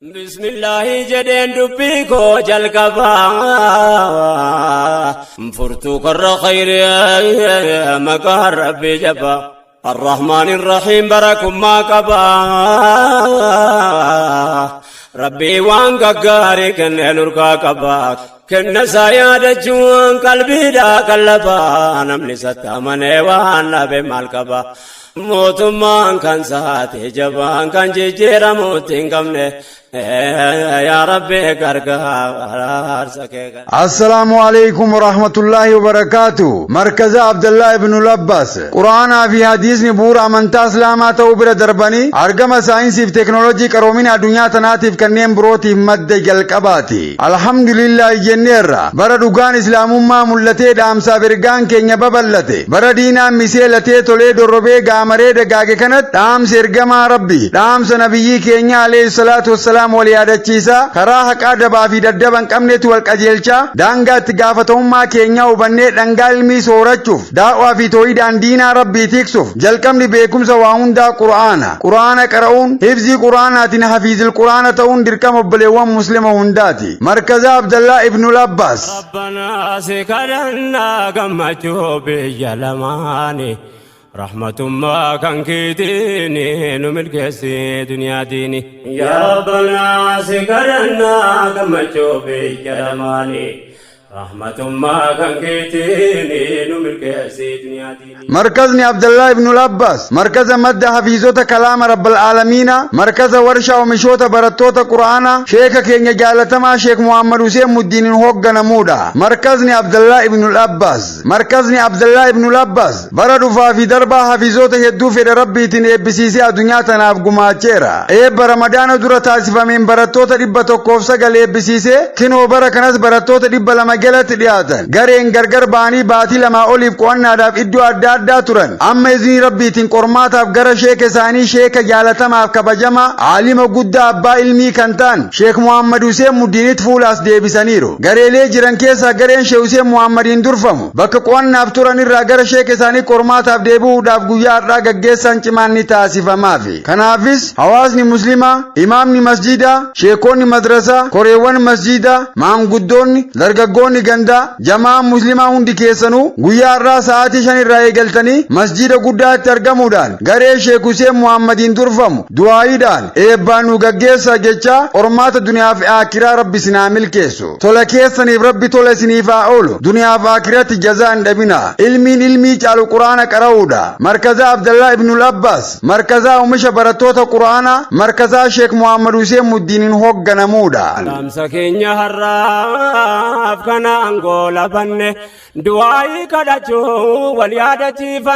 Bismillaahi jedheen dubbii koo jalqaba. Furtuu karra khayrii maqaa Rabbii jaba. الرحمن الرحيم barakummaa qaba. Rabbii waan gaggaarii kennee nurkaa qaba. Kenna isaa yaadachuun qalbiidhaa qallaba. Namni isatti amanee waan dhabe maal qaba? Mootummaan kan saate jabaan kan jijjiiramuutti hin qabne. Yaa Rabbi gargaarsa kee kan. Assalaamu alaikum warahmatullaahi wabarakaatu. Markaza Abdallaa Ibnul Abbaas. Quraanaa fi hadiisni bu'uura amantaa Islaamaa ta'uu bira darbanii argama saayinsii fi teekinooloojii qaroomina addunyaa tanaatiif kanneen birootiif madda jalqabaati. Alhamdulillaahi jenneerra. Bara dhugaan Islaamummaa mul'atee dhaamsaaf ergaan keenya babal'ate. Bara diinaan misee latee tolee dorrobee gaamaree dagaage kanatti dhaamsa ergamaa Rabbi, dhaamsa nabiyyii keenya alayhi salaatu wassalaam wal yaadachiisaa, karaa haqaa dabaa fi daddaba hin qabnetti wal qajeelchaa, daangaa itti gaafatamummaa keenyaa hubannee dhangaa ilmii soorachuuf, daa'waa fi toohidaan diinaa Rabbii tiksuuf, jalqabni beekumsa waa hundaa Qur'aana. Qur'aana qara'uun, hifzii Qur'aanaatiin hafiizil Qur'aana ta'uun dirqama obboleewwan Muslima hundaati. Markaza Abdallaa Ibnul Abbaas. Rabbanaa si kadhannaa gammachuu biyya lamaani. Rahmatummaa kan keetiin nu milkeessi duniyaa diini. Yaa Rabbanaa si kadhannaa gammachuu biyya lamaani. Rahmatummaa kan keetiin nu milkeessi duniyaa diini. Markazni Abdallaa Ibnul Abbaas markaza madda hafiizota kalaama Rabbal Aalamiina, markaza warshaa oomishoota barattoota Qur'aanaa, sheeka keenya jaalatamaa Sheek Muhammad Huseen Muddiiniin hoogganamuudha. Markazni Abdallaa Ibnul Abbaas Markazni Abdallaa Ibnul Abbaas bara dhufaa fi darbaa hafiizota hedduu fedha Rabbiitiin eebbisiisee addunyaa tanaaf gumaacheera. Eebba Ramadaana dura taasifameen barattoota 109 eebbisiisee kinoo bara kanas barattoota 200 jalatti dhiyaatan. Gareen gargar ba'anii baatii lamaa oliif qo'annaadhaaf iddoo adda addaa turan. Amma iznii Rabbiitiin qormaataaf gara sheeka isaanii sheeka jaalatamaaf kabajamaa aalima guddaa abbaa ilmii kan ta'an Sheek Muhammad Huseen Muddiinitti fuulaas deebisaniiru. Gareelee jiran keessaa gareen Sheek Huseen Muhammadiin durfamu bakka qo'annaaf turan irraa gara sheeka isaanii qormaataaf deebi'uudhaaf guyyaa har'aa gaggeessaan cimaan ni taasifamaafi. Kanaafis hawaasni Muslimaa, imaamni masjiidaa, sheekonni madrasaa, koreewwan masjiidaa, maanguddoonni, dargaggoonni gandaa, jama'aan Muslimaa hundi keessanuu guyyaa har'aa sa'aatii 5 irraa eegaltanii masjiida guddaatti argamuudhaan garee Sheek Huseen Muhammadiin durfamu du'aayiidhaan eebbaan nu gaggeessaa jechaa qormaata duniyaa fi aakiraa Rabbi isin haa milkeessu. Tola keessaniif Rabbi tola isiniif haa oolu. Duniyaa fi aakiratti jazaa hin dhabinaa. Ilmiin ilmii caalu Qur'aana qara'uudha. Markazaa Abdallaa Ibnul Abbaas, markazaa oomisha barattoota Qur'aanaa, markazaa Sheek Muhammad Huseen Muddiiniin hoogganamuudha. Dhaamsa keenya har'aaf kanaan goolabanne du'aayii kadhachuu wal yaadachiifanne.